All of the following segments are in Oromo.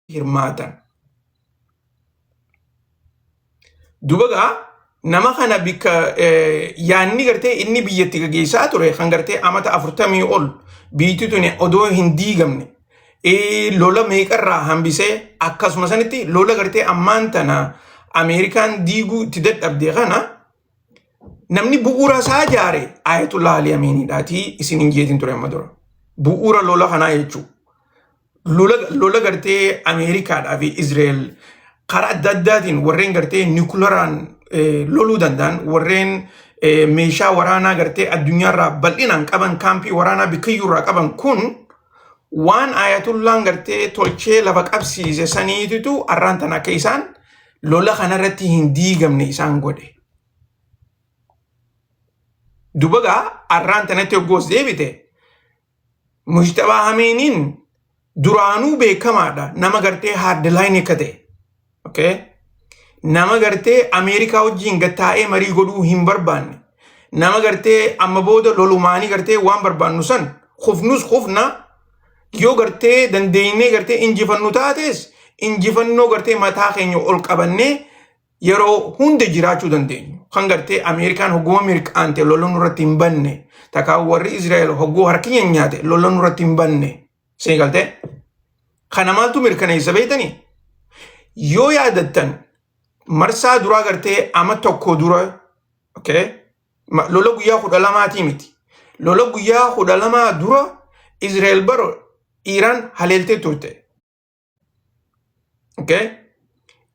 Hirmaatan. Duba gaa nama kana bikka yaanni gartee inni biyyatti gaggeessaa ture kan gartee amata 40 ol biitti tuni odoo hin diigamne lola meeqarraa hambisee, akkasuma sanitti lola gartee ammaan tana Ameerikaan diiguu itti dadhabde kana namni bu'uura isaa jaare Ayatollah Ali Amiiniidhaatii isin hin jeetin ture amma dura. Bu'uura lola kanaa jechuudha. Lola gartee Ameerikaadhaa fi Israa'el karaa adda addaatiin warreen gartee niwukilaraan loluu danda'an, warreen meeshaa waraanaa gartee addunyaarraa bal'inaan qaban, kaampii waraanaa bikkayyuurraa qaban kun waan Ayatullaan gartee tolchee lafa qabsiise saniititu arraan tana akka isaan lola kanarratti hin diigamne isaan godhe. Duba gaa arraan tanatti hoggoos deebite, Mujtabaa Hameeniin duraanuu beekamaadha, nama gartee hardline akka ta'e. Okay? Nama gartee Ameerikaa wajjin gattaa'ee marii godhuu hin barbaanne. Nama gartee amma booda lolumaanii gartee waan barbaannu san kufnus kufna, yoo gartee dandeenyee gartee injifannu taates injifannoo gartee mataa keenya ol qabannee yeroo hunda jiraachuu dandeenyu. Kan gartee Ameerikaan hogguma mirqaante lola nurratti hin banne. Takkaa warri Israa'el hogguu harki nyaate lola nurratti hin banne. Isin galtee? Kana maaltu mirkaneessa beektanii? Yoo yaadattan, marsaa duraa gartee ama tokko dura, okay? Lola guyyaa 12tii miti. Lola guyyaa 12 dura Israa'el baro Iiraan haleeltee turte. Okay?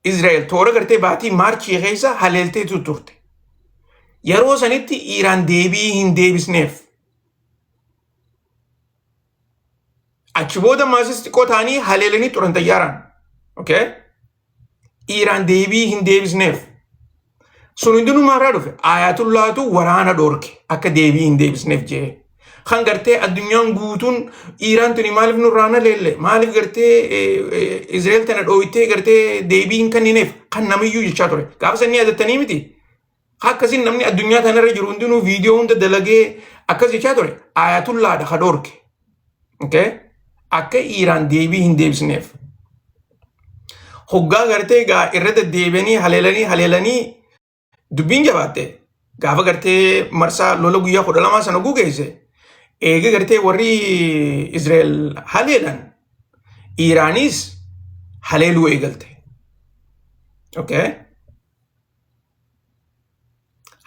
Israa'el toora gartee baatii Maarchii keessa haleelteetu turte. Yeroo sanitti Iiraan deebii hin deebisneef. Achi booda maasis xiqqoo ta'anii haleelanii turan xayyaaraan. Okay? Iiraan deebii hin deebisneef. Sun hundinuu maalirraa dhufe? Ayatullaatu waraana dhoorke akka deebii hin deebisneef jee. Kan gartee addunyaan guutuun Iiraan tuni maaliif nurraa na leelle? Maaliif gartee Israa'el tana dhooytee gartee deebii hin kennineef? Kan namiyyuu jechaa ture. Gaafa san ni yaadattanii miti? Akkasiin namni addunyaa tanarra jiru hundinuu viidiyoo hunda dalagee akkas jechaa ture. Ayatullaadha ka dhoorke. Okay? Akka Iiraan deebii hin deebisneef. Hoggaa gartee gaa irra deddeebi'anii haleelanii haleelanii dubbiin jabaatte. Gaafa gartee marsaa lola guyyaa 12 sana gugeesse, eega gartee warri Israa'el haleelan, Iiraanis haleeluu eegalte. Okay?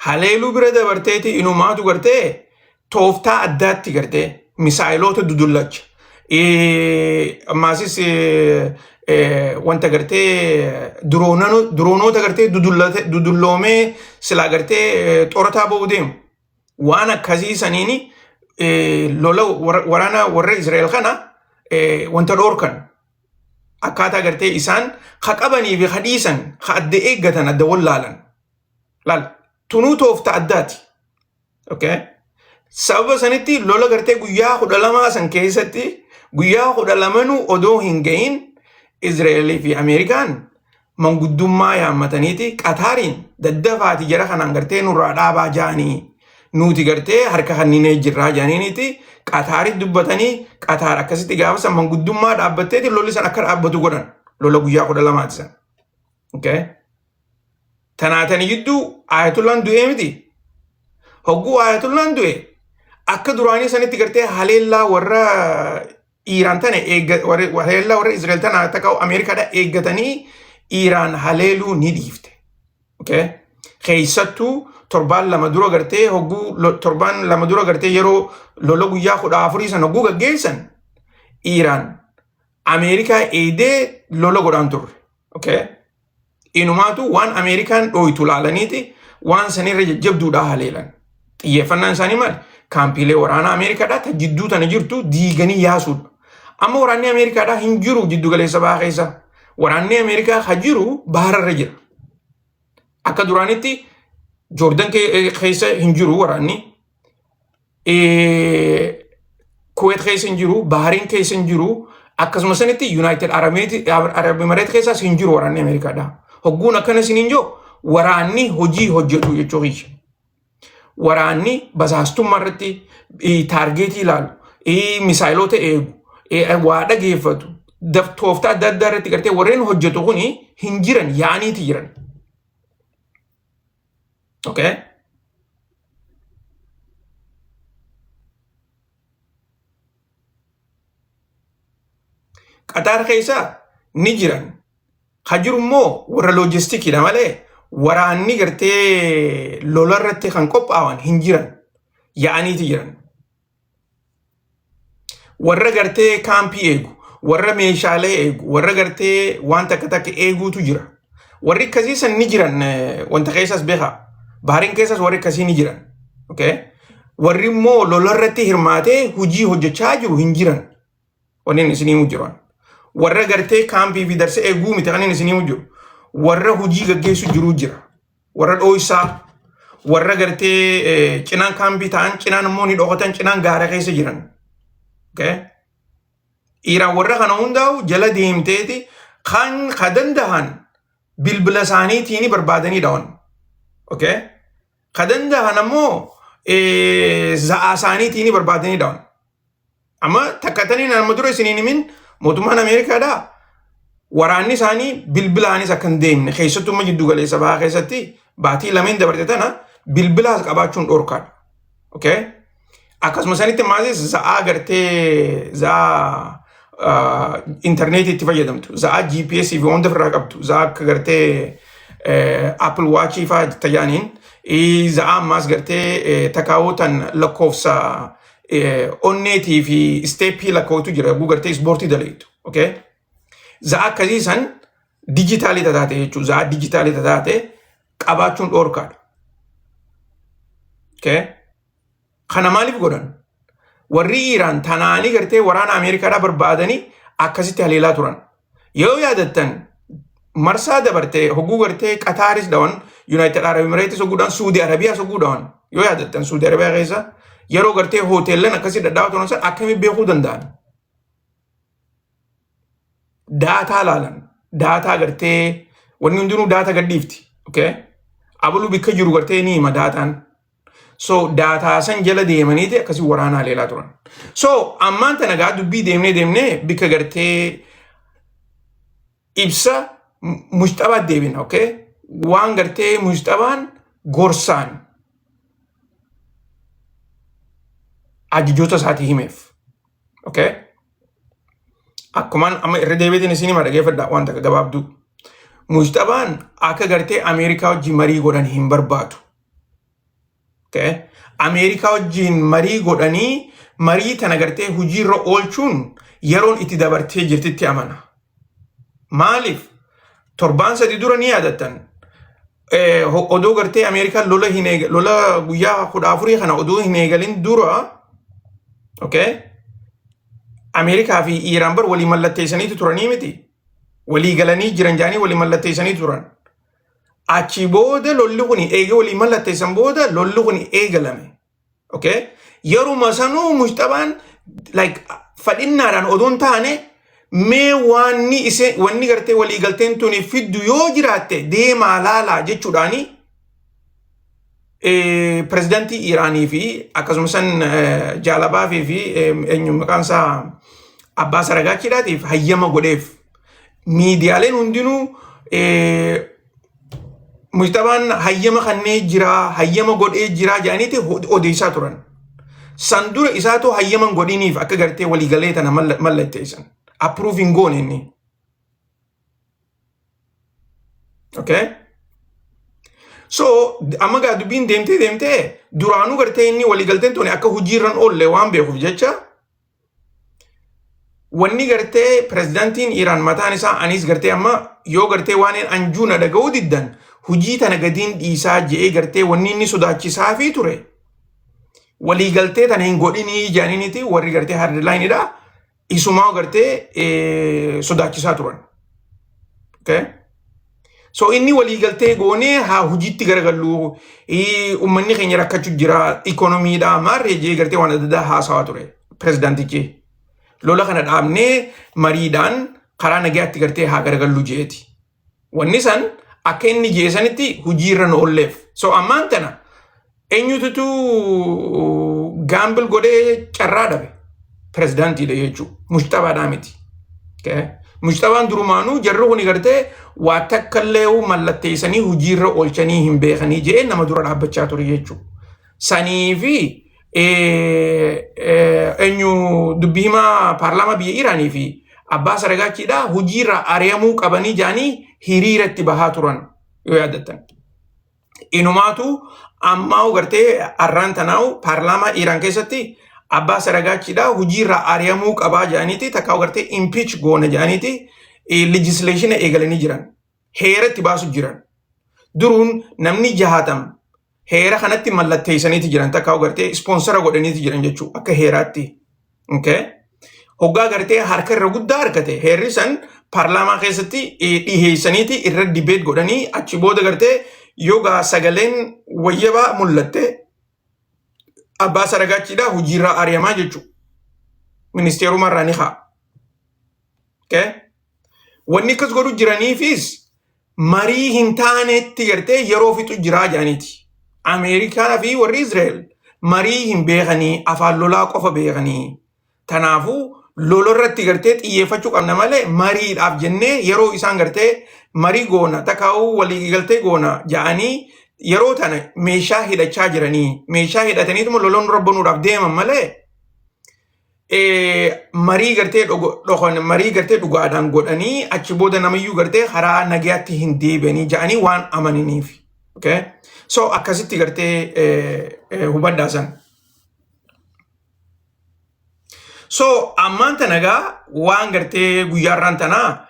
Haleeluu bira dabarteeti inumaatu gartee tooftaa addaatti gartee misaayiloota dudullacha. Ammaasis wanta gartee duroonoota gartee dudulloomee silaa gartee xorataa ba'uu deemu. Waan akkasii saniini lola waraana warra Israa'el kana wanta dhoorkan. Akkaataa gartee isaan ka qabanii fi ka dhiisan, ka adda eeggatan, adda wallaalan. Laal, tunuu toofta addaati. Okay? Sababa sanitti lola gartee guyyaa 12 san keessatti guyyaa 12nuu odoo hin gahin Israa'elii fi Ameerikaan manguddummaa yaammataniiti Qataariin daddafaati jara kanaan gartee nurraa dhaabaa jaanii, nuti gartee harka kanninee jirraa jaaniiniiti Qataaritti dubbatanii, Qataar akkasitti gaafa san manguddummaa dhaabbatteeti lolli san akka dhaabbatu godhan, lola guyyaa 12ti san. Okay? Tanaatanii gidduu Ayatollaan du'ee miti. Hogguu Ayatollaan du'e akka duraanii sanitti gartee haleellaa warra Iiraan tana haleellaa warra Israa'el tana takka Ameerikaadha eeggatanii Iiraan haleeluu ni dhiifte. Okay? Keessattuu torbaan 2 dura gartee hogguu torbaan 2 dura gartee yeroo lola guyyaa 14 sana hogguu gaggeessan Iiraan Ameerikaa eegdee lola godhaan turre. Okay? Inumaatu waan Ameerikaan dhooytu laalaniiti waan sanirra jajjabduudhaa haleelan. Xiyyeeffannaan isaanii maali? Kaampiilee waraanaa Ameerikaadhaa ta jidduu tana jirtu diiganii yaasuudha. Amma waraanni Ameerikaadhaa hin jiru jiddu galeessa bahaa keessa. Waraanni Ameerikaa ha jiru bahararra jira. Akka duraanitti Joordan keessa hin jiru waraanni. Kuwait keessa hin jiru, Bahariin keessa hin jiru, akkasuma sanitti United Arab Emirates keessaas hin jiru waraanni Ameerikaadha. Hogguun akkana isiniin jiru waraanni hojii hojjetu jechuu kiyya. Waraanni basaastummaa irratti taargeetii ilaalu, misaayiloota eegu, waa dhageeffatu, Tooftaa adda addaa irratti gartee warreen hojjetu kuni hin jiran, yaa'aniiti jiran. Okay? Qaxaar keessa ni jiran. Ka jiru immoo warra loojistikiidha malee waraanni gartee lola irratti kan qophaawan hin jiran. Yaa'aniiti jiran. Warra gartee kaampii eegu, warra meeshaalee eegu, warra gartee waan takka takka eeguutu jira. Warri akkasii san ni jiran wanta keessas beekaa. Baariin keessas warri akkasii ni jiran. Okay? Warri immoo lola irratti hirmaatee hojii hojjechaa jiru hin jiran. Wanni inni isinii himu jiru. Warra gartee kaampii fi darsa eeguu miti kan inni isinii himu jiru. Warra hojii gaggeessu jiru jira. Warra dhooysaa, warra gartee cinaan kaampii ta'an, cinaan immoo ni dhokatan, cinaan gaara keessa jiran. Okay? Iiraan warra kana hundaa'u jala deemteeti kan ka dandahan bilbila isaaniitiin barbaadanii dhawan. Okay? Ka dandahan ammoo za'aa isaaniitiin barbaadanii dhawan. Amma takka taniin amma dura isiniin himin, mootummaan Ameerikaadhaa waraanni isaanii bilbilaanis akka hin deemne, keessattuu amma jiddu galeessa bahaa keessatti baatii lameen dabarte tana bilbilaas qabaachuun dhorkaadha. Okay? Akkasuma sanitti maasis za'aa gartee za'aa intarneetii itti fayyadamtu, za'aa GPS fi wanta ofirraa qabdu, za'aa akka gartee Apple Watch fa'aa tajaaniin, za'aa ammaas gartee takaawuu tan lakkoofsa onneetii fi isteeppii lakkootu jira yogguu gartee ispoortii dalaytu. Okay? Za'a akkasii san dijitaalii tataate jechuudha. Za'a dijitaalii tataate qabaachuun dhoorkaadha. Okay? Kana maaliif godhan? Warri Iiraan tanaanii gartee waraana Ameerikaadhaa barbaadanii akkasitti haleelaa turan. Yoo yaadattan marsaa dabarte hogguu gartee Qataaris dhawan, United Arab Emirates hogguu dhawan, Suudi Arabiyaas hogguu dhawan, yoo yaadattan Suudi Arabiyaa keessa yeroo gartee hoteellan akkasii dhadhaa'aa turan san akkamiin beekuu danda'an? Daataa laalan, daataa gartee wanni hundinuu daataa gadhiifti. Okay? Abaluu bikka jiru gartee ni hima daataan. So daataa san jala deemaniiti akkasii waraana haleelaa turan. So ammaan tana gaa dubbii deemnee deemnee bikka gartee ibsa Mujtabaa deebina. Okay? Waan gartee Mujtabaan gorsaan ajajoota isaatii himeef. Okay? Akkumaan amma irra deebiitiin isin hima, dhageeffadhaa waan takka gabaabduu. Mujtabaan akka gartee Ameerikaa wajjin marii godhan hin barbaadu. Okay? Ameerikaa wajjin marii godhanii marii tana gartee hojiirra oolchuun yeroon itti dabartee jirtitti amana. Maaliif? Torbaan 3 dura ni yaadattan. Odoo gartee Ameerikaan lola hin lola guyyaa 14 kana odoo hin eegalin dura, okay? Ameerikaa fi Iiraan bar walii mallatteessaniitu turanii miti. Walii galanii jiran jaanii walii mallatteessanii turan. Achi booda lolli kun eega walii mallatteessan booda lolli kun eegalame. Okay? Yeruma sanuu Mujtabaan like fadhinnaadhaan odoo hin taane, mee waanni ise wanni gartee walii galteen tuni fiddu yoo jiraatte deemaa laalaa jechuudhaani pirezidantii Iiraanii fi akkasuma san Jaalabaafii fi eenyu maqaan isaa Abbaa Saragaachiidhaatiif hayyama godheef. Miidiyaaleen hundinuu Mujtabaan hayyama kannee jiraa, hayyama godhee jiraa jedhaniiti odeessaa turan. San dura isaatu hayyama hin godhiniif akka gartee waliigalee tana mallatteessan. Approve hin goone inni. Okay? So amma gaa dubbiin deemtee deemtee duraanuu gartee inni waliigalteen tuni akka hojiirra hin oolle waan beekuuf jecha, wanni gartee pirezidaantiin Iiraan mataan isaa anis gartee amma yoo gartee waan anjuu na dhaga'uu diddan hojii tana gadiin dhiisaa je'ee gartee wanni inni sodaachisaafii ture waliigaltee tana hin godhinii jedhaniiniti warri gartee hardlineidha isumaa gartee sodaachisaa turan. Okay? So inni waliigaltee goonee haa hojiitti garagallu, uummanni keenya rakkachuu jira, ikoonomiidha maarree jee gartee waan adda addaa haasawaa ture pirezidaantichi. Lola kana dhaabnee mariidhaan karaa nagayaatti gartee haa garagallu jeeti. Wanni san akka inni jeesanitti hojiirra nu oolleef. So ammaan tana eenyututu gamble godhee carraa dhabe? Pirezidaantiidha jechuudha. Mujtabaadhaa miti. Okay? Mujtabaan durumaanuu jarri kuni gartee waa takka illee mallatteessanii hojiirra oolchanii hin beekanii jedhee nama dura dhaabbachaa ture jechuudha. Sanii fi eenyu dubbii himaa paarlaamaa biyya Iraanii fi Abbaas Aragaachiidha hojiirra ari'amuu qabanii jedhanii hiriira itti bahaa turan yoo yaadattan. Inumaatu ammaa gartee arraan tanaa'u paarlaamaa Iraan keessatti Abbaas Aragaachiidha hojiirra ari'amuu qabaa jedhaniiti takkaa gartee impeach goona jedhaniiti legislation eegalanii jiran. Heera itti baasu jiran. Duruun namni 60 heera kanatti mallatteessaniiti jiran takkaa gartee sponsor godhaniiti jiran jechuudha akka heeraatti. Okay? Hoggaa gartee harka irra guddaa argate heerri san paarlaamaa keessatti dhiheessaniiti irra debate godhanii achi booda gartee yogaa sagaleen wayyabaa mul'atte Abbaas Aragaachiidha hojiirraa ari'amaa jechuudha. Ministeerumarraa ni ka'a. Okay? Wanni akkas godhu jiraniifis marii hin taanetti gartee yeroo fixu jiraa jedhaniiti. Ameerikaa fi warri Israa'el marii hin beekanii, afaan lolaa qofa beekanii. Kanaafuu lola irratti gartee xiyyeeffachuu qabna malee mariidhaaf jennee yeroo isaan gartee marii goona takkaa'uu walii galtee goona jedhanii yeroo tana meeshaa hidhachaa jiranii, meeshaa hidhataniituma lola nurra banuudhaaf deeman malee marii gartee dhokan marii gartee dhugaadhaan godhanii achi booda namayyuu gartee karaa nagayaatti hin deebi'anii jedhanii waan amananiif. Okay? So akkasitti gartee hubadhaa san. So ammaan tana gaa waan gartee guyyaa irraan tanaa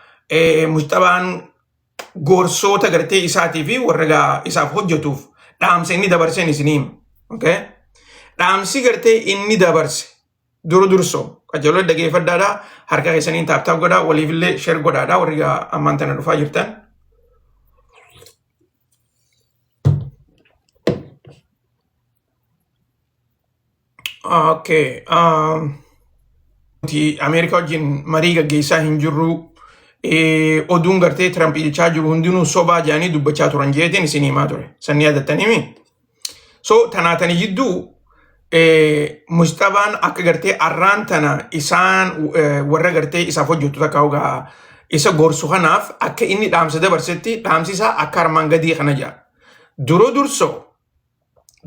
mujtabaan gorsoota gartee isaatii fi warra gaa isaaf hojjetuuf dhaamsa inni dabarseen isinii hima. Okay? Dhaamsi gartee inni dabarse dura dursoo qajeeloo dhageeffadhaadha, harka keessaniin tap tap godhaa, waliifillee share godhaadha warri gaa ammaan tana dhufaa jirtan. Okay. Nuti Ameerikaa wajjin marii gaggeessaa hin jirru. Oduun gartee Trump jechaa jiru hundinuu sobaa jedhanii dubbachaa turan jeetiin isin himaa ture. Sanni yaadattaniimi. So tanaatanii jidduu Mujtabaan akka gartee arraan tana isaan warra gartee isaaf hojjetu takka hogaa isa gorsu kanaaf akka inni dhaamsa dabarsetti dhaamsi isaa akka armaan gadii kana jedha.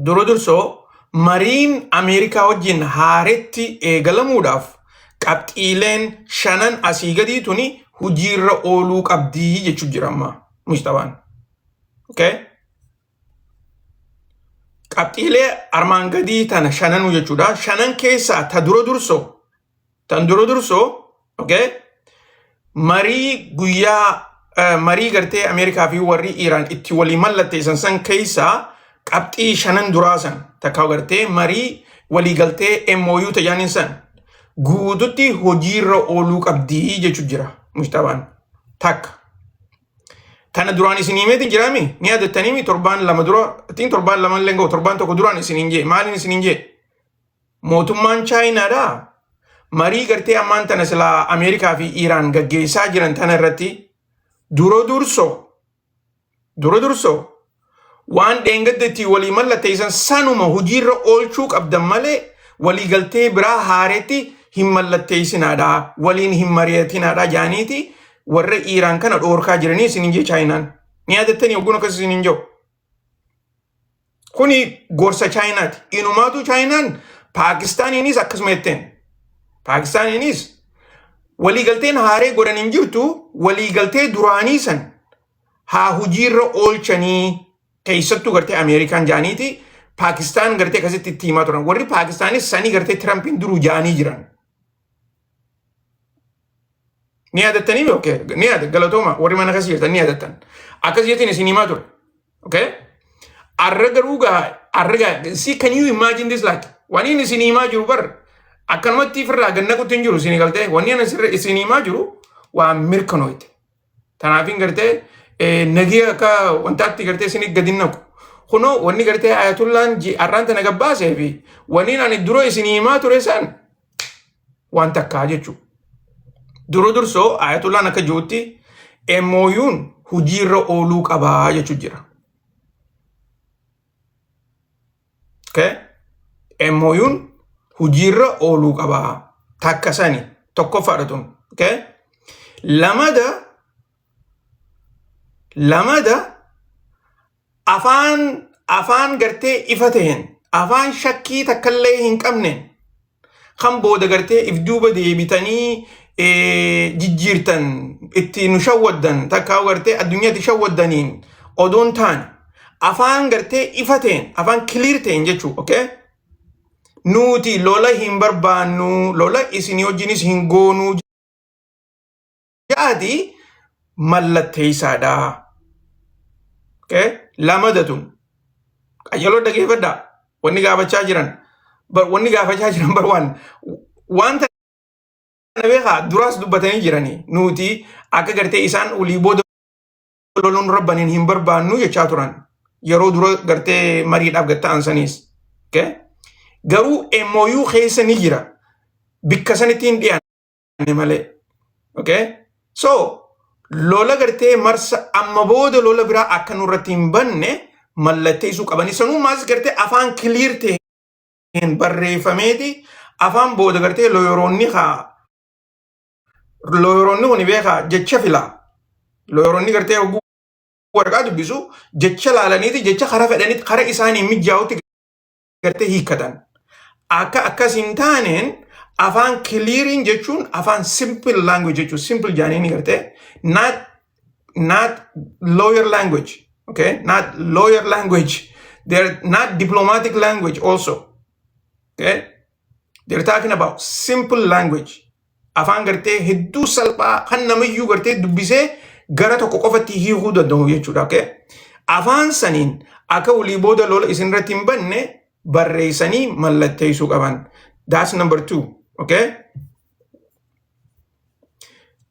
Dura dursoo mariin Ameerikaa wajjin haaretti eegalamuudhaaf qabxiileen shanan asii gadii tuni hojiirra ooluu qabdii jechuu jira amma Mujtabaan. Okay? Qabxiilee armaan gadii tana shananuu jechuudha. Shanan keessaa ta dura dursoo tan dura dursoo, okay, marii guyyaa marii gartee Ameerikaa fi warri Iiraan itti walii mallatteessan san keessaa qabxii shanan duraa san takka gartee marii waliigaltee MOU tajaajilin san guututti hojiirra ooluu qabdii jechuu jira Mujtabaan. Takka. Tana duraan isin himeetiin jiraami, ni yaadattaniimi? Torbaan 2 dura ittiin torbaan 2 illee ga'u, torbaan 1 duraan isiniin jee. Maaliin isiniin jee? Mootummaan Chaayinaadhaa marii gartee ammaan tana silaa Ameerikaa fi Iiraan gaggeessaa jiran tana irratti dura dursoo waan dheengadda ittiin walii mallatteessan sanuma hojiirra oolchuu qabdan malee waliigaltee biraa haaretti hin mallatteessinaadha, waliin hin mari'atinaadha jaaniiti warra Iiraan kana dhoorkaa jiranii isiniin jee Chaayinaan. Ni yaadattanii ogguun akkas isiniin jiru? Kuni gorsa Chaayinaati. Inumaatu Chaayinaan Paakistaaniinis akkasuma jetteen. Paakistaaniinis waliigalteen haaree godhan hin jirtu, waliigaltee duraanii san haa hojiirra oolchanii keessattuu gartee Ameerikaan jaaniiti Paakistaan gartee akkasitti itti himaa turan. Warri Paakistaanis sanii gartee Tirampiin duruu jaanii jiran. Ni yaadattanii? Okay. Ni yaada, galatooma, warri mana keessa jirtan ni yaadattan. Akkas jettiin isin himaa ture. Okay? Arra garuu gaa arra gaa, see, can you imagine this? Like wanni inni isin himaa jiru bar akkanumatti ifirraa gannaqutti hin jiru isin galtee, wanni ani isin himaa jiru waan mirkanooyte. Tanaafin gartee nagee akka wantaatti gartee isin gadi naqu. Kunoo wanni gartee Ayatullaan arraan tana gabbaasee fi wanni ani dura isin himaa ture san waan takkaa jechuudha. Dura dursoo Ayatullaan akka jirutti MOU'n hojiirra ooluu qabaa jechuu jira. Okay? MOU'n hojiirra ooluu qabaa. Takka sani tokkoffaadha tun. Okay? Lamada afaan gartee ifa ta'een, afaan shakkii takkallee hin qabneen, kan booda gartee if duuba deebitanii jijjiirtan, itti nu shawwaddan, takkaa gartee addunyaatti shawwaddaniin odoon taane, afaan gartee ifa ta'een, afaan clear ta'een jechuu, okay? Nuti lola hin barbaannu, lola isinii wajjinis hin goonuu jaati mallatteessaadha. Okay? Lamada tun. Qayyaloo dhageeffadhaa. Wanni gaafachaa jiran. Wanni gaafachaa jiran bar waan tana beekaa duraas dubbatanii jiranii. Nuti akka gartee isaan olii booda loluun rabbaniin hin barbaannu jechaa turan. Yeroo dura gartee mariidhaaf gatta'an saniis. Okay? Garuu MOU keessa ni jira. Bikka sanitti hin dhiyaanne malee. Okay? So, lola gartee marsa amma booda lola biraa akka nurratti hin banne mallatteessuu qabani. Sanumaas gartee afaan clear ta'een barreeffameeti, afaan booda gartee lawyeroonni haa lawyeroonni kun beekaa jecha filaa. Lawyeroonni gartee hogguu waraqaa dubbisu jecha laalaniiti, jecha karaa fedhanitti, karaa isaanii mijaa'utti gartee hiikkatan. Akka akkas hin taaneen, afaan cleariin jechuun afaan simple language jechuun, simple jaaniini gartee not lawyer language, okay, not lawyer language, they're not diplomatic language also, okay? They're talking about simple language, afaan gartee hedduu salphaa kan namayyuu gartee dubbisee gara tokko qofatti hiikuu danda'u jechuudha, okay? Afaan saniin akka walii booda lola isin irratti hin banne barreessanii mallatteessuu qaban. That's number two, okay?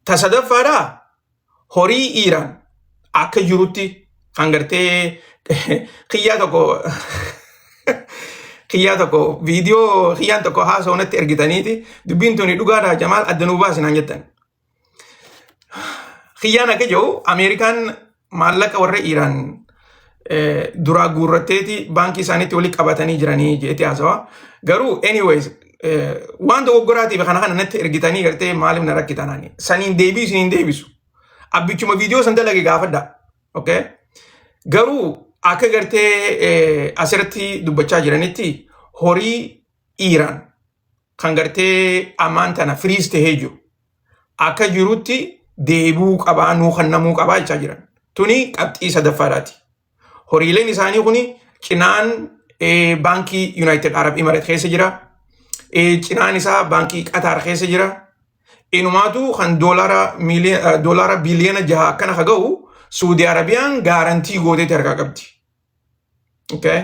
Ta sadaffaadhaa, horii Iiraan akka jirutti kan gartee kiyyaa tokko viidiyoo kiyyaan tokko haasa'u natti ergitaniiti, "Dubbiin tuni dhugaadhaa Jamaal, adda nuu baasinaan," jettan. Kiyyaan akka jiru Ameerikaan maallaqa warra Iiraan duraa guurratteeti baankii isaaniitti walii qabatanii jiranii jeeti haasawa. Garuu anyways, waan dogoggoraatiif kana natti ergitanii gartee maaliif na rakkitanaani. Saniin deebii isiniin deebisu. Abbichuma viidiyoo san dalage gaafadha. Okay? Garuu akka gartee asirratti dubbachaa jiranitti, horii Iiraan kan gartee ammaan tana freeze tahee jiru akka jirutti deebuu qabaa, nuu kennamuu qabaa jechaa jiran. Tuni qabxii sadaffaadhaati. Horiileen isaanii kuni cinaan baankii United Arab Emirates keessa jira. Cinaan isaa baankii Qatar keessa jira. Inumaatu kan doolaara 6 biliyoona akkana ka ga'u Suudi Arabiyaan guarantee gooteeti harkaa qabdi. Okay?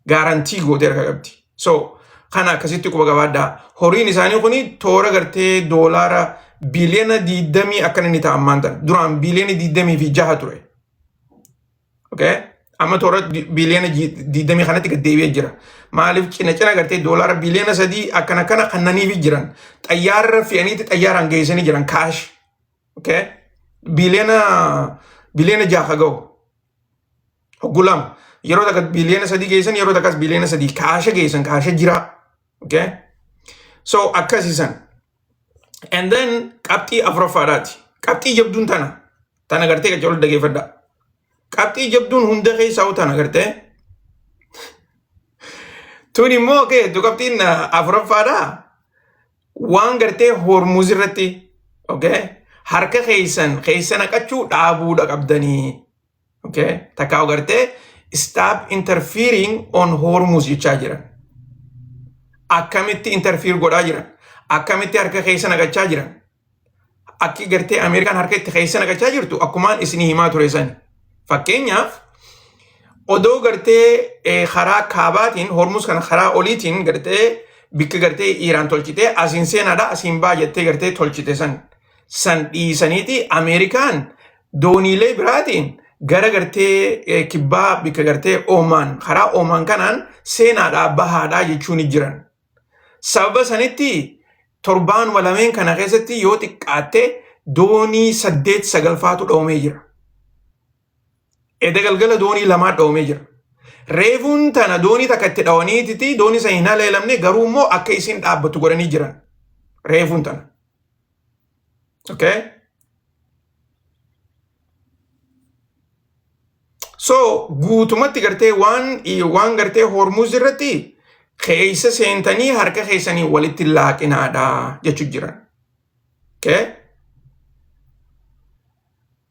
Guarantee gootee harkaa qabdi. So, kana akkasitti quba qabaadhaa. Horiin isaanii kuni toora gartee doolaara 20 biliyoona akkana inni ta'a ammaan tana. Duraan 26 biliyoona ture. Okay? Amma toora 20 biliyoona kanatti gad deebi'ee jira. Maaliif cina cina gartee doolaara 3 biliyoona akkana kana kannaniif jiran. Xayyaarra fe'aniiti xayyaaraan geessanii jiran cash. Okay? 6 biliyoona ga'u. Hogguu lama. Yeroo takka 3 biliyoona geessan, yeroo takkas 3 biliyoona casha geessan, casha jira. Okay? So akkasiisan. And then qabxii afuraffaadhaati. Qabxii jabduun tana. Tana gartee qaccaluu dhageeffadha. Qabxii jabduun hunda keessaa tana gartee. Tun immoo keettu qabxiin afuraffaadhaa. Waan gartee Hormuz irratti, okay, harka keessan keessa naqachuu dhaabuudha qabdanii. Okay? Takkaa gartee stop interfering on Hormuz jechaa jiran. Akkamitti interfere godhaa jiran? Akkamitti harka keessa naqachaa jiran? Akki gartee Ameerikaan harka itti keessa naqachaa jirtu akkumaan isinii himaa ture sani. Fakkeenyaaf, odoo gartee karaa kaabaatiin Hormuz kana karaa oliitiin gartee bikka gartee Iiraan tolchitee asiin seenaadha, asiin baa jettee gartee tolchite san dhiisaniiti, Ameerikaan dooniilee biraatiin gara gartee kibbaa bikka gartee Oomaan, karaa Oomaan kanaan seenaadhaa bahaadhaa jechuun jiran. Sababa sanitti torbaanuma lameen kana keessatti yoo xiqqaatte doonii saddeet sagalfaatu dhoomee jira. Eda galgala doonii lamaa dhoomee jira. Reefuun tana doonii takka itti dhawaniititi, doonii san hin haleelamne, garuu immoo akka isin dhaabbattu godhanii jiran. Reefuun tana. Okay? So guutumatti gartee waan gartee Hormuz irratti keessa seentanii harka keessanii walitti laaqinaadha jechuu jiran. Okay?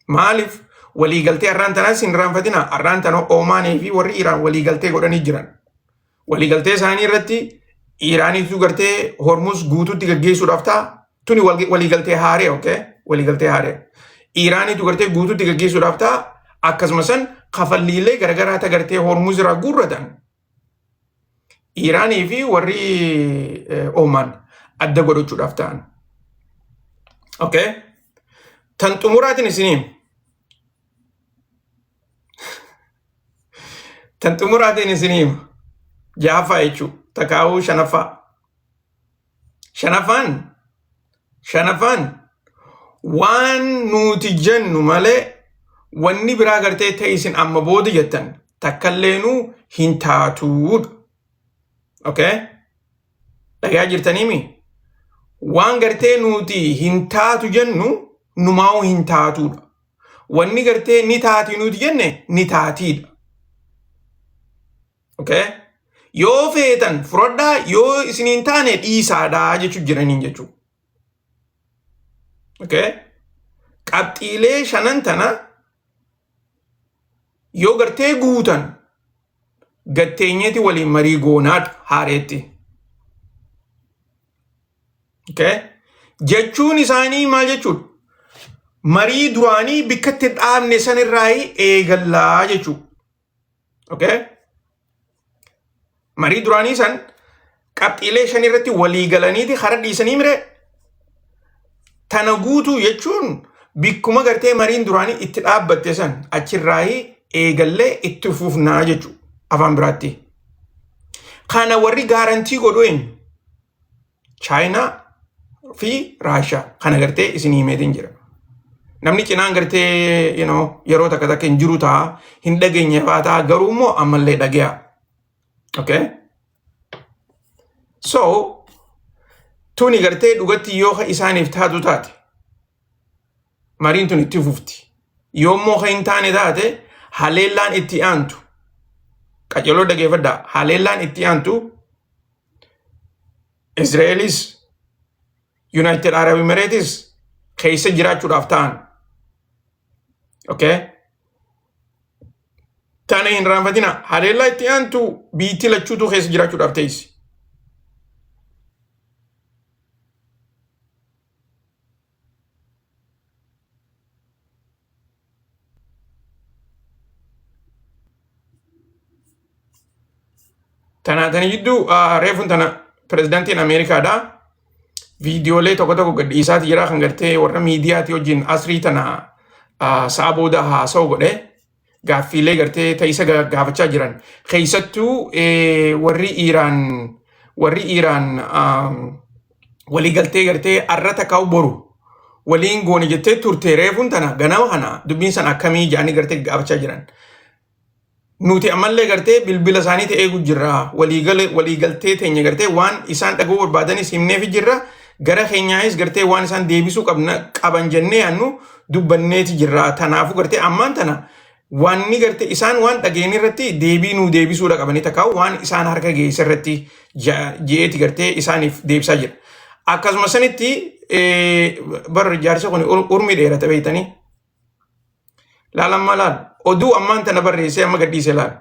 Maaliif waliigaltee har'aan tanaas hin irraanfatina. Har'aan tana Oomaanii fi warri Iraan waliigaltee godhanii jiran. Waliigaltee isaanii irratti Iraaniitu gartee Hormuz guutuutti gaggeessuudhaaf ta'a. Tuni waliigaltee haaree, okay? Waliigaltee haaree. Iraaniitu gartee guutuutti gaggeessuudhaaf ta'a. Akkasuma san kafalliilee garagaraa ta gartee Hormuz irraa guurratan. Iraanii fi warri Oomaan adda godhachuudhaaf ta'an. Okay? Tan xumuraatiin isinii hima. Tan xumuraatiin isinii hima. Jahaffaa jechuudha. Takaa'uu shanaffaa. Shanaffaan waan nuti jennu malee wanni biraa gartee ta'e isin amma booda jettan takkalleenuu hin taatuudha. Okay? Dhagaa jirtaniimi? Waan gartee nuti hin taatu jennu numaa'uu hin taatuudha. Wanni gartee ni taati nuti jenne ni taatiidha. Okay? Yoo feetan fudhadhaa, yoo isin hin taane dhiisaadhaa jechuu jiraniin jechuudha. Okay? Qabxiilee shanan tana yoo gartee guutan gatteenyeeti waliin marii goonaadha haareetti. Okay? Jechuun isaanii maal jechuudha? Marii duraanii bikkatti dhaabne sanirraa eegallaa jechuudha. Okay? Marii duraanii san qabxiilee shan irratti walii galaniiti kara dhiisanii mire tana guutuu jechuun bikkuma gartee mariin duraanii itti dhaabbatte san achirraayii eegallee itti fufnaa jechuudha afaan biraatti. Kana warri guarantee godhu eenyu? Chaayinaa fi Raashaa kana gartee isin himeetiin jira. Namni cinaan gartee yeroo takka takka hin jiru ta'a, hin dhageenye fa'aa ta'a, garuu immoo ammallee dhagaya. Okay? So tuni gartee dhugatti yoo ka isaaniif taatu taate mariin tun itti fufti. Yoo immoo ka hin taane taate haleellaan itti aantu qaceloo dhageeffadhaa, haleellaan itti aantu Israa'elis United Arab Emirates keessa jiraachuudhaaf ta'an. Okay? Tana hin raanfatina. Haleellaa itti aantu biitti lachuutu keessa jiraachuudhaaf teessi. Tanaa tana jidduu reefuun tana pirezidaantiin Ameerikaadha. Viidiyoolee tokko tokko gad dhiisaati jira kan gartee warra miidiyaati wajjin asrii tana sa'a booda haasa'u godhe gaaffiilee gartee ta'isa gaafachaa jiran. Keessattuu warri Iiraan waliigaltee gartee arra takkaa'u boru waliin goone jettee turte reefuun tana ganama kana dubbiin sana akkamii jedhanii gartee gaafachaa jiran. Nuti ammallee gartee bilbila isaanii ta'ee eegu jirra. Waliigaltee teenya gartee waan isaan dhaga'uu barbaadanis himneefi jirra. Gara keenyaayis gartee waan isaan deebisuu qaban jennee yaannu dubbanneeti jirra. Tanaafuu gartee ammaan tana wanni gartee isaan waan dhageen irratti deebii nuu deebisuudha qabanii takkaa'u waan isaan harka geesse irratti je'eeti gartee isaaniif deebisaa jira. Akkasuma sanitti bara jaarsa kun urmii dheerata beektanii. Laal amma laal. Oduu ammaan tana barreessee amma gadhiise laal.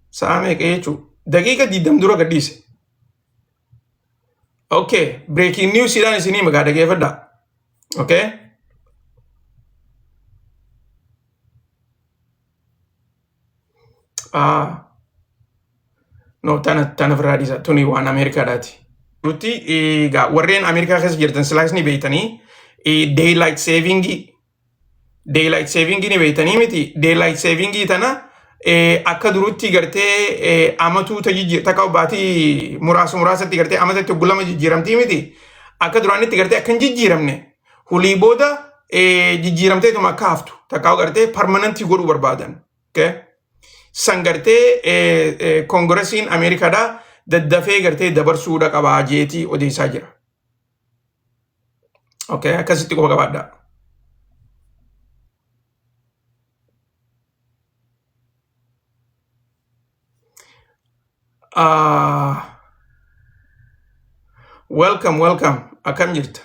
Sa'a meeqa jechuun daqiiqa 20 dura gadhiise. Okay, breaking news idhaan isinii maqaa dhageeffadhaa. Okay. Ah, no, tana ofirraa dhiisa. Tuni waan Ameerikaadhaati. Nuti egaa warreen Ameerikaa keessa jirtan silaas ni beektanii daylight saving, daylight saving ni beektanii miti? Daylight saving tana akka durutti gartee amatuu takka baatii muraasa muraasatti gartee amatatti hoggulama jijjiiramtii miti? Akka duraanitti gartee akka hin jijjiiramne hulii booda jijjiiramteetuma akka haftu takka gartee permanent godhuu barbaadan. Okay? San gartee koongiresiin Ameerikaadhaa daddafee gartee dabarsuudha qabaa jeetii odeessaa jira. Okay, akkasitti quba qabaadhaa. Welcome, welcome. Akkam jirta?